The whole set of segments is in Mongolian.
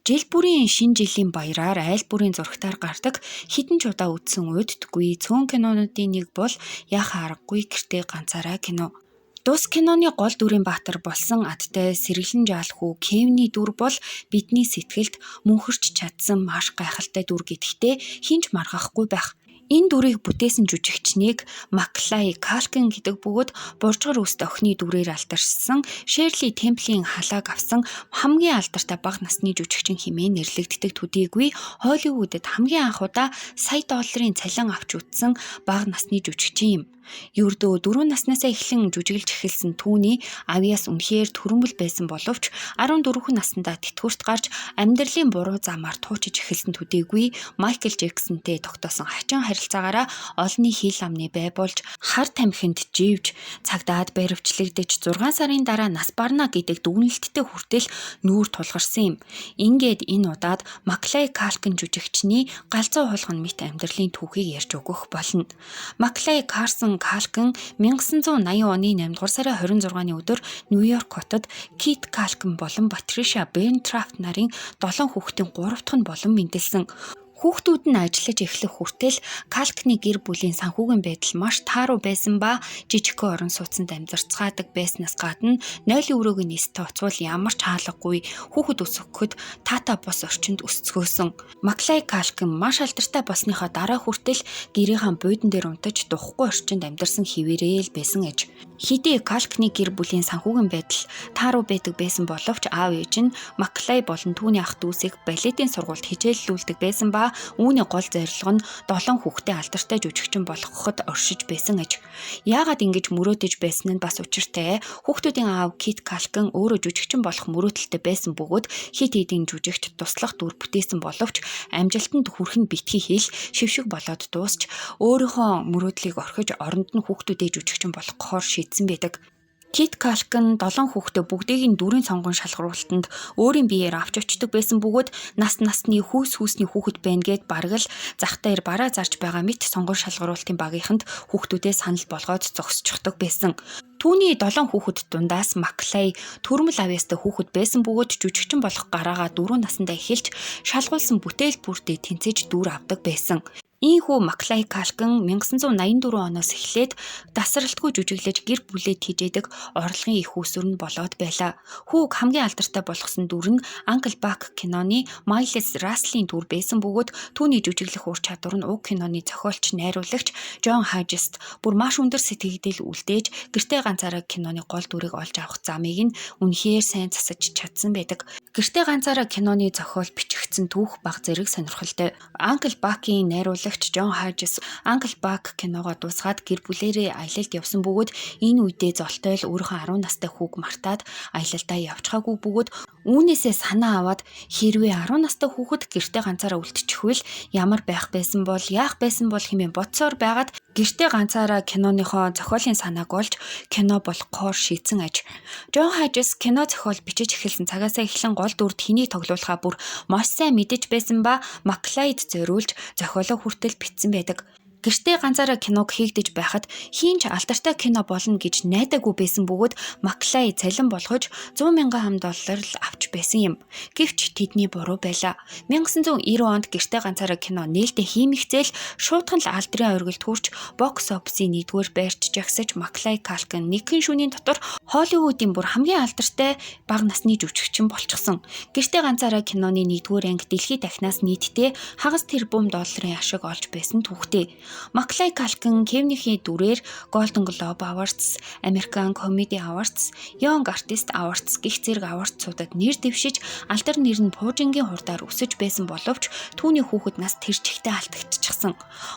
Жил бүрийн шинэ жилийн баяраар айл бүрийн зурагтаар гардаг, хэдэн ч удаа үзсэн уйддаггүй цөөн кинонуудын нэг бол яахын аргагүй гэртээ ганцаараа кино. Дус киноны гол дүрийн баатар болсон адтай сэргэлэн жаал хүү Кевиний дүр бол бидний сэтгэлд мөнхөрч чадсан маш гайхалтай дүр гэдэгтээ хэн ч маргахгүй байх. Энэ дүрийг бүтээсэн жүжигчнийг Макалай Калкин гэдэг бөгөөд Буржгар үст охины дүрээр алдаршсан Шерли Темплийн халааг авсан хамгийн алдартай бага насны жүжигчин хэмээн нэрлэгддэг төдийгүй Холливүүдэд хамгийн анх удаа сая долларын цалин авч үзсэн бага насны жүжигчин юм. Ердөө 4 наснаасаа эхлэн жүжиглэж эхэлсэн түүний авьяас үнэхээр түрэмэл байсан боловч 14 наснда тэтгэврт гарч амьдралын буруу замаар туучиж эхэлсэн төдийгүй Майкл Джексонтэй тогтоосон хачин харилцаагаараа олонний хил амны бай болж хар тамхинд живж цагдаад баривчлагдаж 6 сарын дараа нас барна гэдэг дүгнэлттэй хүртэл нүүр тулгарсан юм. Ингээд энэ удаад Маклай Калкин жүжигчний галзуу хулгана мэт амьдралын түүхийг ярьж өгөх болно. Маклай Карсон Калкин 1980 оны 8 дугаар сарын 26-ны өдөр Нью-Йорк хотод Кит Калкин болон Патриша Бернтрафт нарын 7 хүүхдийн 3 дахь нь болон мэндэлсэн. Хүүхдүүд нь ажиллаж эхлэх хүртэл Калкны гэр бүлийн санхүүгийн байдал маш тааруу байсан ба жижигхэн орон сууцнд амьдарцгаадаг байснаас гадна нойлын өрөөг нь эс тооцвол ямар ч хаалгагүй хүүхэд өсгөхөд таатай бус орчинд өсцгөөсөн. Маклай Калкин маш алдартай болсныхоо дараа хүртэл гэрийнхаа буудан дээр унтаж духгүй орчинд амьдарсан хэвээрээ л байсан аж. Хэдий Калкны гэр бүлийн санхүүгийн байдал тааруу байдаг байсан боловч аав ээж нь Маклай болон түүний ах дүүсийг балетын сургуульд хичээллүүлдэг байсан ба үүний гол зорилго нь 7 хүүхдээ алдартай жүжигчин болгоход оршиж байсан аж. Яагаад ингэж мөрөөдөж байсан нь бас учиртай. Хүүхдүүдийн аав Кит Калкин өөрөө жүжигчин болох мөрөөдөлтэй байсан бөгөөд хэд хэдэн жүжигт туслах дүр бүтээсэн боловч амжилтанд хүрэх нь битгий хэл шившиг болоод дуусч өөрийнхөө мөрөөдлийг орхиж оронд нь хүүхдүүдээ жүжигчин болгохоор шийдсэн байдаг. Кит Калкин 7 хүүхдээ бүгдийг нь дүрийн сонгон шалгаруулалтанд өөрийн биеэр авч очдог байсан бөгөөд нас насны хүйс хүйсний хүүхэд байна гэд бараг л зах дээр бараа зарж байгаа мэт сонгон шалгаруулалтын багийнханд хүүхдүүдээ санал болгоод зогсчихдог байсан. Түүний 7 хүүхэд дундаас Маклай төрмөл авьяастай хүүхэд байсан бөгөөд жүжигчин болох гараагаа 4 насндаа эхэлж шалгуулсан бүтээл бүртээ тэнцэж дүр авдаг байсан. Ийхүү Маклай Калкин 1984 оноос эхлээд тасралтгүй жүжиглэж гэр бүлээ тэжээдэг орлогын эх үүсвэр нь болоод байлаа. Хүүг хамгийн алдартай болгосон дүр нь Uncle Buck киноны Майлс Раслийн дүр байсан бөгөөд түүний жүжиглэх ур чадвар нь уг киноны зохиолч, найруулагч Джон Хажест бүр маш өндөр сэтгэгдэл үлдээж гэртээ ганцаараа киноны гол дүрийг олж авах замыг нь үнэхээр сайн засаж чадсан байдаг. Гэртээ ганцаараа киноны зохиол бичигдсэн түүх бага зэрэг сонирхолтой. Uncle Buck-ийн найруулагч Джон Хажес Uncle Buck киногоо дуусгаад гэр бүлээрээ аялалд явсан бөгөөд энэ үедээ золтой л өөрийнхөө 10 настай хүүг мартаад аялалдаа явчихаагүй бөгөөд үүнээсээ санаа аваад хэрвээ 10 настай хүүхэд гэртээ ганцаараа үлдчихвэл ямар байх байсан бол яах байсан бол хэмээн бодсоор байгаад гэртээ ганцаараа киноныхоо зохиолын санааг олж кино болгохоор шийдсэн аж. Джон Хажес кино зохиол бичиж эхэлсэн цагаасаа эхлэн гол дүрд хэнийг тоглуулахаа бүр маш сайн мэдэж байсан ба Маклайд зориулж зохиолоо хүртэл бичсэн байдаг. Гэртээ ганцаараа киног хийгдэж байхад хэн ч алдартай кино болно гэж найдаагүй байсан бөгөөд Маклай цалин болгож 100 мянган хам доллар л авч байсан юм. Гэвч тэдний буруу байлаа. 1990 онд гэртээ ганцаараа кино нээлттэй хиймэгцээл шуутхан л алдрын оргилд хүрч box office-ийн 1-р байрт жагсаж Маклай Калкин нэгэн шөнийн дотор Холливуудын бүр хамгийн алдартай бага насны жүжигчин болчихсон. Гэртээ ганцаараа киноны 1-р анги дэлхийд дахинаас нийтдээ хагас тэрбум долларын ашиг олж байсан түүхтэй. Маклай Калкин Кевнийхээ дүрээр Golden Globe Awards, American Comedy Awards, Young Artist Awards гэх зэрэг awards-уудад нэр дэвшиж алдар нэр нь пуужингийн хурдаар өсөж байсан боловч түүний хүүхэд нас тэр чигтээ алдагдчихсан.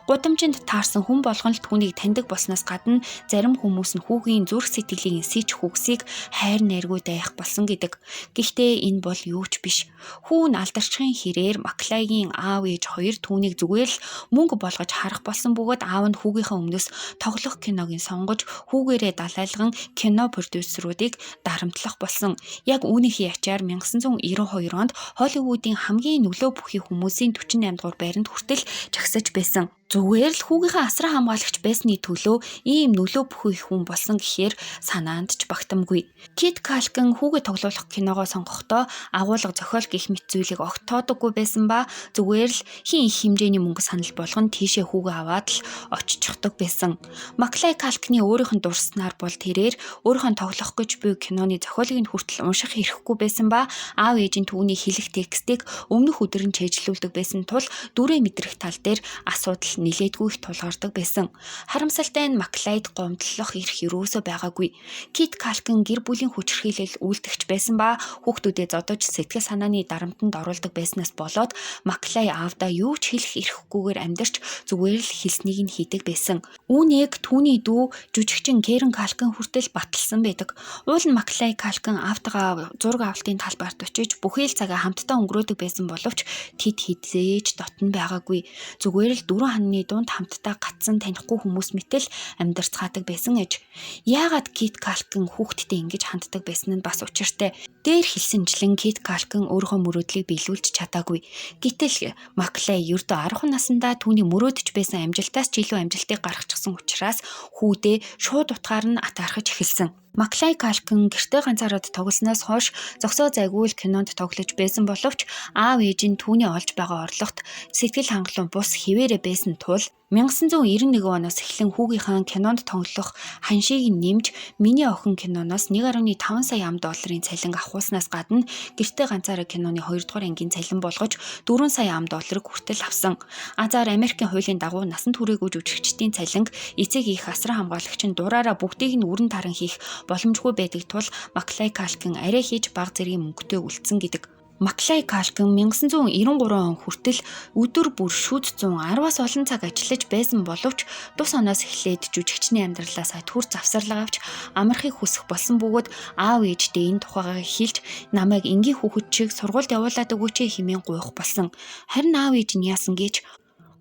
Гудамжинд таарсан хүн болгон л түүнийг таньдаг болсноос гадна зарим хүмүүс нь хүүгийн зүрх сэтгэлийг сич хүүгсийг хайр найргүй дайх болсон гэдэг. Гэхдээ энэ бол юу ч биш. Хүү нь алдарчхын хэрээр Маклайгийн аав ээж хоёр түүнийг зүгээр л мөнгө болгож харах болсон бөгөөд аав нь хүүгийнхээ өмнөөс тоглох киног нь сонгож хүүгээрээ далайлган кино продюсеруудыг дарамтлах болсон. Яг үүнийхээ ячаар 1992 онд Холливуудын хамгийн нөлөө бүхий хүмүүсийн 48 дугаар байранд хүртэл жагсаж байсан. Зүгээр л хүүгийнхээ асран хамгаалагч байсны төлөө ийм нөлөө бүхий хүн болсон гэхээр санаанд ч багтамгүй. Кит Калкин хүүгээ тоглуулах киногоо сонгохдоо агуулга, зохиол гэх мэт зүйлийг огт тоодоггүй байсан ба зүгээр л хэн их хэмжээний мөнгө санал болгон тийшээ хүүгээ аваад л оччихдог байсан. Маклай Калкины өөрийнх нь дурсснаар бол тэрээр өөрийнх нь тоглох гэж буй киноны зохиолыг нь хүртэл унших эрхгүй байсан ба аав ээж нь түүний хэлэх текстийг өмнөх өдөр нь чэйжлүүлдэг байсан тул дүрээ мэдрэх тал дээр асуудал нилээдгүй их тулгардаг байсан. Харамсалтай нь Маклайд гомдлох эрх ерөөсөө байгаагүй. Кит Калкин гэр бүлийн хүчирхийлэл үйлдэгч байсан ба хүүхдүүдэд зодож сэтгэл санааны дарамтанд оруулдаг байснаас болоод Маклай аавдаа юу ч хэлэх эрхгүйгээр амьдарч зүгээр л хэлснийг нь хийдэг байсан. Үүнийг түүний дүү жүжигчин Кэрен Калкин хүртэл баталсан байдаг. Уул нь Маклай Калкин аавтайгаа зураг авалтын талбарт очиж бүхий л цагаа хамтдаа өнгөрөөдөг байсан боловч тэд хэзээ ч дотно байгаагүй. Зүгээр л дөрвөн хананы дунд хамтдаа гацсан танихгүй хүмүүс мэтэл амьдарцгаадаг байсан аж. Яагаад Кит Калкин хүүхэдтэй ингэж ханддаг байсан нь бас учиртай. Дээр хэлсэнчлэн Кит Калкин өөрийнхөө мөрөөдлийг биелүүлж чадаагүй. Гэтэл Маклай ердөө 10 наснда түүний мөрөөдөж байсан амжилтаас ч илүү амжилтыг гаргачихсан учраас хүүдээ шууд утгаар нь атаархаж эхэлсэн. Маклай Калкин гэртээ ганцаараа тоглосноос хойш зогсоо зайгүй л кинонд тоглож байсан боловч аав ээж нь түүний олж байгаа орлогот сэтгэл хангалуун бус хэвээрээ байсан тул 1991 оноос эхлэн хүүгийнхээ кинонд тоглох ханшийг нэмж Миний охин киноноос 1.5 сая ам долларын цалин авахуулснаас гадна гэртээ ганцаараа киноны 2 дугаар ангийн цалин болгож 4 сая ам долларыг хүртэл авсан. Азар Америкийн хуулийн дагуу насанд хүрээгүй жүжигчдийн цалинг эцэг их асран хамгаалагч нь дураараа бүгдийг нь өрн таран хийх боломжгүй байдаг тул Маклай Калкин арай хийж бага зэргийн мөнгөтэй үлдсэн гэдэг. Маклай Калкин 1993 он хүртэл өдөр бүр шүд 110-аас олон цаг ажиллаж байсан боловч тус оноос эхлээд жүжигчний амьдралаасаа түр завсарлага авч амархыг хүсэх болсон бөгөөд аав ээждээ энэ тухайгаа хэлж намайг энгийн хүүхэд шиг сургуульд явуулаад өгөөч хэмээн гуйх болсон. Харин аав ээж нь яасан гэж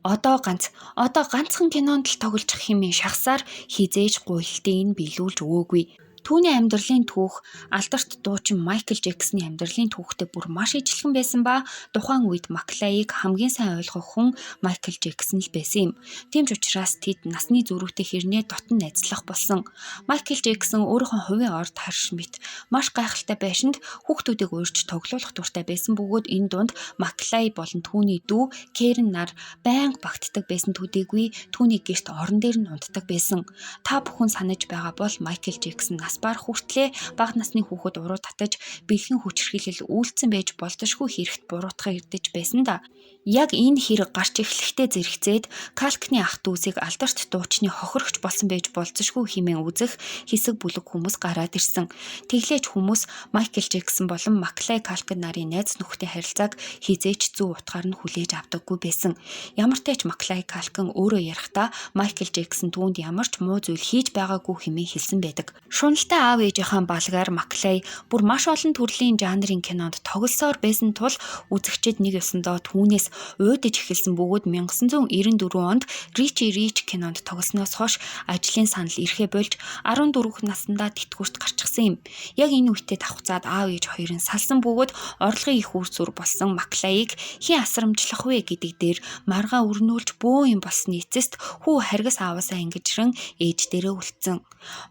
одоо ганцхан кинонд л тоглож хэмээн шахсаар хизээж гуйлтыг нь биелүүлж өгөөгүй. Түүний амьдралын түүх алдарт дуучин Майкл Джексоны амьдралын түүхтэй бүр маш ижилхэн байсан ба тухайн үед Маклайг хамгийн сайн ойлгох хүн Майкл Джексон л байсан юм. Тийм ч учраас тэд насны зөрүүтэй хэрнээ дотн найзлах болсон. Майкл Джексон өөрийнхөө хувийн орд харш мэт маш гайхалтай байшинд хүүхдүүдийг урьж тоглуулах дуртай байсан бөгөөд энэ дунд Маклай болон түүний дүү Кэрен нар байнга багтдаг байсан төдийгүй түүний гэрт орон дээр нь унтдаг байсан. Та бүхэн санаж байгаа бол Майкл Джексон нас барах хүртлээ бага насны хүүхэд уруу татаж бэлхэн хүчирхийлэл үйлдсэн байж болзошгүй хэрэгт буруутгах эрдэж байсан да. Яг энэ хэрэг гарч эхлэхдээ зэрэгцээд Калкны ах дүүсийг алдарт дуучны хохирогч болсон байж болзошгүй хэмээн үзэх хэсэг бүлэг хүмүүс гараад ирсэн. Тэглээч хүмүүс Майкл Джексон болон Маклай Калкин нарын найз нөхдөд харилцааг хизээч зөв утгаар нь хүлээж авдаггүй байсан. Ямартай ч Маклай Калкин өөрөө ярихдаа Майкл Джексон түүнд ямар ч муу зүйл хийж байгаагүй хэмээн хэлсэн байдаг. Шуналтай аав ээжийнхээ балгаар Маклай бүр маш олон төрлийн жанрын кинонд тоглосоор байсан тул үзэгчид нэг ёсондоо түүнээс уйдаж эхэлсэн бөгөөд 1994 онд Ричи Рич кинонд тоглосноос хойш ажлын санал ирэхээ болж 14 наснда тэтгэврт гарчихсан юм. Яг энэ үедээ давхцаад аав ээж хоёр нь салсан бөгөөд орлогын их үр сүр болсон Маклайг хэн асрамжлах вэ гэдэг дээр маргаан өрнүүлж бөө юм болсны эцэст хүү харгас ааваасаа ингэжрэн ээж дээрээ үлдсэн.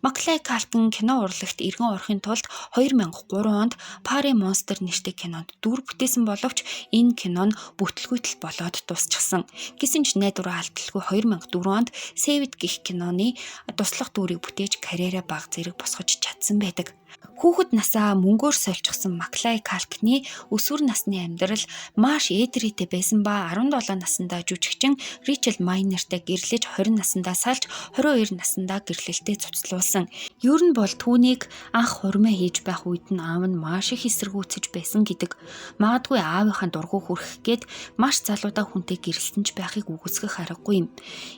Маклай Калкин кино урлагт эргэн орохын тулд 2003 онд Party Monster нэртэй кинонд дүр бүтээсэн боловч энэ кино нь бүтлгүүтэл болоод дуусчихсан. Гэсэн ч найдвараа алдалгүй 2004 онд Saved гэх киноны туслах дүрийг бүтээж карьераа бага зэрэг босгож чадсан байдаг. Хүүхэд насаа мөнгөөр сольчихсан Маклай Калкны өсвөр насны амьдрал маш ээдрийтэй байсан ба 17 наснда жүжигчин Ричард Майнертай гэрлэж 20 наснда салж 22 наснда гэрлэлтэд цуцлуулсан. Ер нь бол түүнийг анх хурмаа хийж байх үед нь аав нь маш их эсэргүүцэж байсан гэдэг. Магадгүй аавынхаа дургу хүрхэх гээд маш залуудаа хүнтэй гэрэлсэн ч байхыг үгүйсгэх аргагүй юм.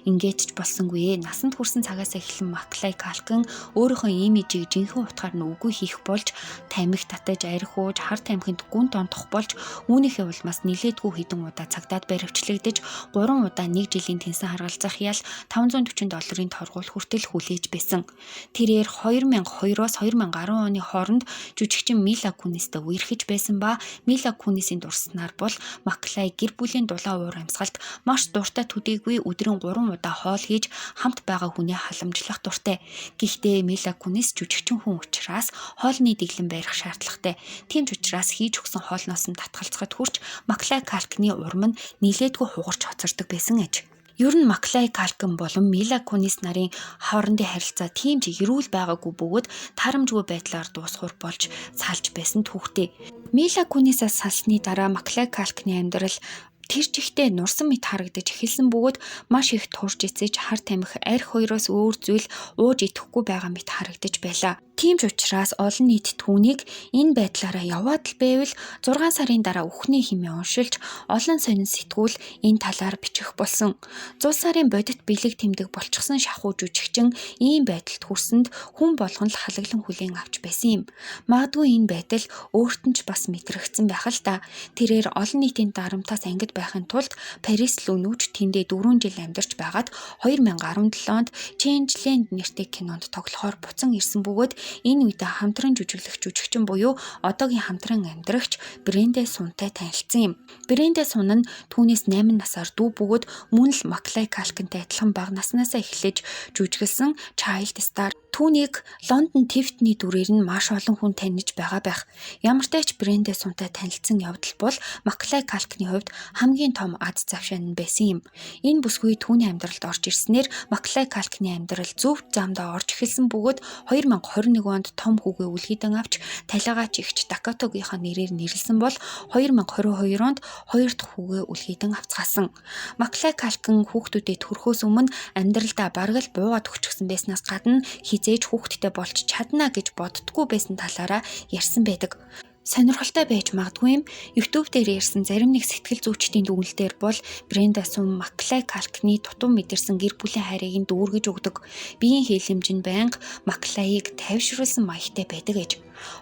Ингээд ч болсонгүй. Насанд хүрсэн цагаас эхлэн Маклай Калкин өөрийнхөө имижийг жинхэнэ утгаар нь үгүй хийх болж Тамхи татаж, архи ууж, хар тамхинд гүн донтох болж үүнийхээ улмаас нилээдгүй хэдэн удаа цагдаад баривчлагдаж 3 удаа 1 жилийн тэнсэн харгалзах ял 540 долларын торгуул хүртэл хүлээж байсан. Тэрээр 2002-оос 2010 оны хооронд жүжигчин Мила Кунистэй үерхэж байсан ба Мила Кунисийн дурсснаар бол Маклай гэр бүлийн дулаан уур амьсгалд маш дуртай төдийгүй өдрийн 3 удаа хоол хийж хамт байгаа хүнээ халамжлах дуртай. Гэхдээ Мила Кунис жүжигчин хүн учраас хоолны дэглэм барих шаардлагатай. Тийм ч учраас хийж өгсөн хоолноос нь татгалзахад хүрч Маклай Калкны урам нь нилээдгүй хугарч хоцордог байсан аж. Ер нь Маклай Калкин болон Мила Кунис нарын хоорондын харилцаа тийм ч эрүүл байгаагүй бөгөөд таарамжгүй байдлаар дуусхуур болж салж байсан түүхтэй. Мила Кунисаас салсны дараа Маклай Калкины амьдрал тэр чигтээ нурсан мэт харагдаж эхэлсэн бөгөөд маш их турж эцэж хар тамхи, архи хоёроос өөр зүйл ууж идэхгүй байгаа мэт харагдаж байлаа. Тийм ч учраас олон нийт түүнийг энэ байдлаараа яваад л байвал 6 сарын дараа үхнээ хэмээн уншилж олон сонин сэтгүүл энэ талаар бичих болсон. Зул сарын бодит бэлэг тэмдэг болчихсон шахуу жүжигчин ийм байдалд хүрсэнд хүн болгон л халаглан хүлээн авч байсан юм. Магадгүй энэ байдал өөрт нь ч бас мэдрэгдсэн байх л та. Тэрээр олон нийтийн дарамтаас ангид байхын тулд Парис руу нүүж тэндээ 4 жил амьдарч байгаад 2017 онд Changeland нэртэй кинонд тоглохоор буцан ирсэн бөгөөд энэ үедээ хамтран жүжиглэх жүжигчин буюу одоогийн хамтран амьдрагч Бренда Сунтай танилцсан юм. Бренда Сун нь түүнээс 8 насаар дүү бөгөөд мөн л Маклай Калкинтай адилхан бага наснаасаа эхлэж жүжиглэсэн Child Star. Түүнийг Лондон Тифтний дүрээр нь маш олон хүн таних байгаа байх. Ямартай ч Бренда Сунтай танилцсан явдал бол Маклай Калкины хувьд хамгийн том ад завшаан нь байсан юм. Энэ бүсгүй түүний амьдралд орж ирснээр Маклай Калкины амьдрал зөв замдаа орж эхэлсэн бөгөөд 2021 онд том хүүгээ үлгийдэн авч талигач эгч Дакотогийнхоо нэрээр нэрлэсэн бол 2022 онд хоёр дахь хүүгээ үлгийдэн авцгаасан. Маклай Калкин хүүхдүүдэд төрөхөөс өмнө амьдралдаа бараг л буугаад өгчихсөн байснаас гадна хэзээ ч хүүхэдтэй болж чадна гэж боддггүй байсан талаараа ярьсан байдаг. Сонирхолтой байж магадгүй юм. YouTube дээр ярьсан зарим нэг сэтгэл зүйчдийн дүгнэлтээр бол Бренда Сун Маклай Калкны дутуу мэдэрсэн гэр бүлийн хайрыг нь дүүргэж өгдөг. Биеийн хэлэмж нь байнга Маклайыг тайвшруулсан маягтай байдаг гэж.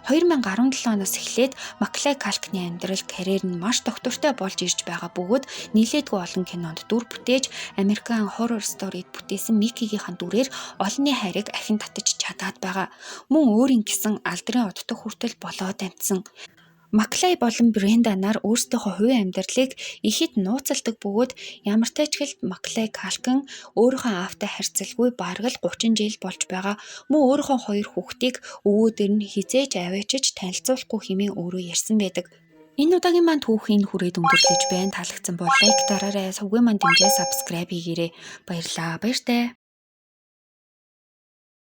2017 оноос эхлээд Маклай Калкны амьдрал карьер нь маш тогтвортой болж ирж байгаа бөгөөд нилээдгүй олон кинонд дүр бүтээж American Horror Story-д бүтээсэн Микигийнхаа дүрээр олонний хайрыг ахин татаж чадаад байгаа. Мөн өөрийн гэсэн алдрын оддог хүртэл болоод амжсан. Маклай болон Бренда нар өөрсдийнхөө хувийн амьдралыг ихэд нууцалдаг бөгөөд ямартай ч гэлт Маклай Калкин өөрийнхөө аавтай харьцалгүй бараг л 30 жил болж байгаа. Мөн өөрийнхөө хоёр хүүхдийг өвөө дээр нь хэзээ ч аваачиж танилцуулахгүй хэмээн өөрөө ярьсан байдаг. Энэ удаагийн маань түүхийн хүрээд өндөрлөж байна. Таалагдсан бол лайк дараарай. Сувгийн маань дэмжээ subscribe хийгээрэй. Баярлалаа. Баяртай.